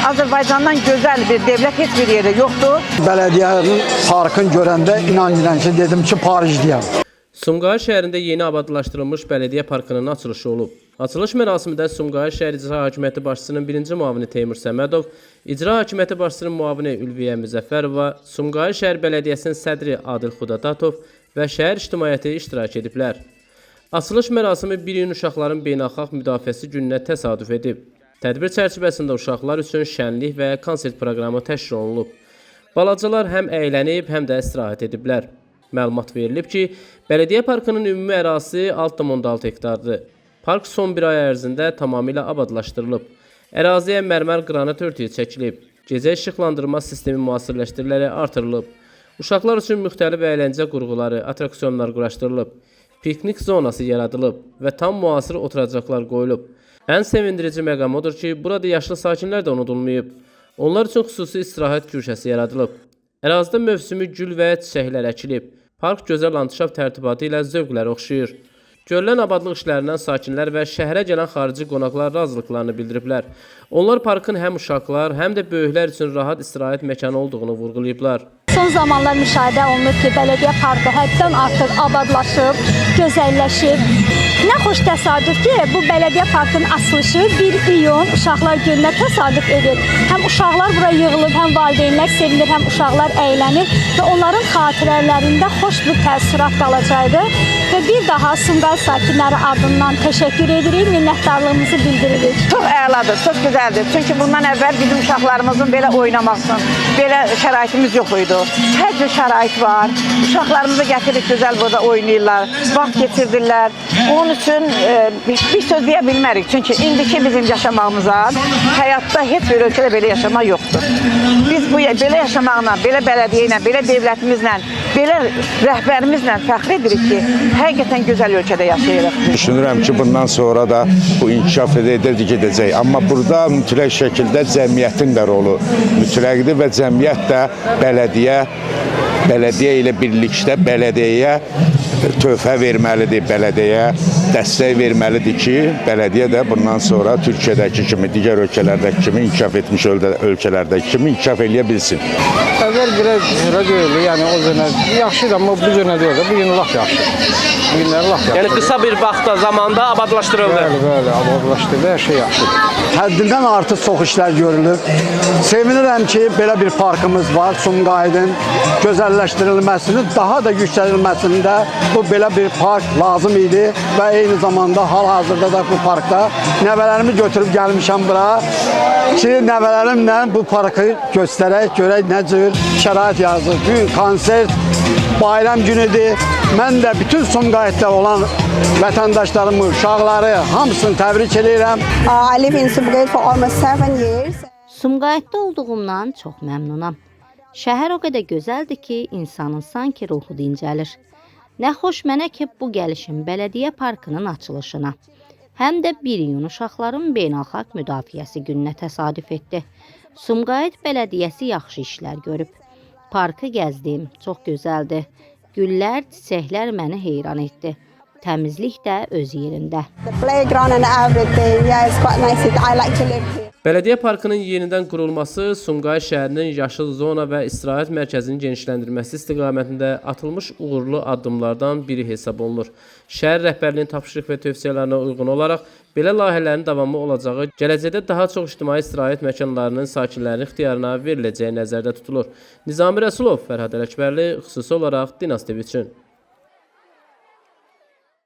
Azərbaycandan gözəl bir dövlət heç bir yerdə yoxdur. Bələdiyyənin parkını görəndə inan ki, dedim ki, Parijdəyəm. Sumqayıt şəhərində yeni abadlaşdırılmış bələdiyyə parkının açılışı olub. Açılış mərasimində Sumqayıt şəhər İcra Hakimiyyəti başçısının birinci müavini Teymur Səmədov, İcra Hakimiyyəti başçısının müavini Ülviyə Müzəffərova, Sumqayıt şəhər bələdiyyəsinin sədri Adil Xudadatov və şəhər ictimaiyyəti iştirak ediblər. Açılış mərasimi 1 iyun Uşaqların Beynəlxalq Müdafiəsi gününə təsadüf edib. Tədbir çərçivəsində uşaqlar üçün şənlik və konsert proqramı təşkil olunub. Balacalar həm əylənib, həm də istirahət ediblər. Məlumat verilib ki, bələdiyyə parkının ümumi ərazisi 6,6 hektardır. Park son bir ay ərzində tamamilə abadlaşdırılıb. Əraziyə mərmər qranit örtüyü çəkilib. Gecə işıqlandırma sistemi müasirləşdirilərək artırılıb. Uşaqlar üçün müxtəlif əyləncə qurğuları, attraksiyonlar quraşdırılıb. Piknik zonası yaradılıb və tam müasir oturacaqlar qoyulub. Ən sevindirici məqam odur ki, burada yaşlı sakinlər də unudulmayıb. Onlar üçün xüsusi istirahət güşəsi yaradılıb. Ərazidə mövsümi gül və çiçəklər əkilib. Park gözəl landşaft tərtibatı ilə zövqlərə oxşayır. Görülən abadlıq işlərindən sakinlər və şəhərə gələn xarici qonaqlar razılıqlarını bildiriblər. Onlar parkın həm uşaqlar, həm də böyüklər üçün rahat istirahət məkanı olduğunu vurğulayıblar. Son zamanlar müşahidə olunur ki, bələdiyyə parkı həddən artıq abadlaşıb, gözəlləşib. Nə xoş təsadüf ki, bu bələdiyyə parkının açılışı 1 iyun Uşaqlar Gününə təsadüf edir. Həm uşaqlar bura yığılıb, həm valideynlər sevinir, həm uşaqlar əylənir və onların xatirələrində xoş bir təəssürat qalacaqdır. Və bir daha Sumqayıt sakinləri adından təşəkkür edirik, minnətdarlığımızı bildiririk. Çox əladır, çox gözəldir. Çünki bundan əvvəl bizim uşaqlarımızın belə oynamaq üçün belə şəraitimiz yox idi. Hər cür şərait var. Uşaqlarımızı gətiririk, gözəl burada oynayırlar, vaxt keçirdirlər. Onun üçün bir söz deyə bilmərik. Çünki indiki bizim yaşamağımıza həyatda heç bir ölkədə belə yaşamaq yoxdur. Biz bu belə yaşamaqla, belə bələdiyyə ilə, belə dövlətimizlə, belə rəhbərimizlə fəxr edirik ki, həqiqətən gözəl ölkədə yaşayırıq. Düşünürəm ki, bundan sonra da bu inkişaf edir, gedəcək. Amma burada mütləq şəkildə cəmiyyətin də rolu mütləqdir və cəmiyyət də bələdiyyə ilə birlikdə bələdiyyəyə töhfə verməlidir, bələdiyyəyə dəstək verməlidir ki, bələdiyyə də bundan sonra Türkiyədəki kimi, digər ölkələrdəki kimi, inkişaf etmiş ölkələrdəki kimi inkişaf eləyə bilsin. Əvvəl belə elə deyildi, yəni o cür yaxşı idi, amma bu cür deyildi. Bu gün lap yaxşıdır. Bu günlər lap yaxşıdır. Yəni qısa bir vaxtda, zamanda abadlaşdırıldı. Bəli, bəli, abadlaşdırdı, hər şey yaxşıdır. Həddindən artıq çox işlər görülür. Sevinirəm ki, belə bir parkımız var Sumqayıtın gözəlləşdirilməsini, daha da yüksəlilməsində bu belə bir park lazım idi və eyni zamanda hal-hazırda da bu parkda nəvələrimi götürüb gəlmişəm bura ki, nəvələrimlə bu parkı göstərək, görək nə cür şərait yazır. Bu gün konsert, bayram günüdür. Mən də bütün Sumqayıtda olan vətəndaşlarımı, uşaqları hamısını təbrik edirəm. I live in Sumgayit for almost 7 years. Sumqayıtda olduğumdan çox məmnunam. Şəhər o qədər gözəldir ki, insanın sanki ruhu dincəlir. Nə xoş mənə ki, bu gəlişim bələdiyyə parkının açılışına, həm də 1 iyun Uşaqların Beynəlxalq Müdafiəsi gününə təsadüf etdi. Sumqayıt bələdiyyəsi yaxşı işlər görüb. Parkı gəzdim, çox gözəldir. Güllər, çiçəklər məni heyran etdi. Təmizlik də öz yerində. The playground and everything. Yeah, it's quite nice. I like to live here. Bələdiyyə parkının yenidən qurulması Sumqayıt şəhərinin yaşıl zona və istirahət mərkəzinin genişləndirilməsi istiqamətində atılmış uğurlu addımlardan biri hesab olunur. Şəhər rəhbərliyinin tapşırıq və tövsiyələrinə uyğun olaraq belə layihələrin davamı olacağı, gələcəkdə daha çox ictimai istirahət məkanlarının sakinlərinin ixtiyarına veriləcəyi nəzərdə tutulur. Nizami Rəsulov, Fərhad Ələkbərli, xüsusi olaraq Dinas TV üçün.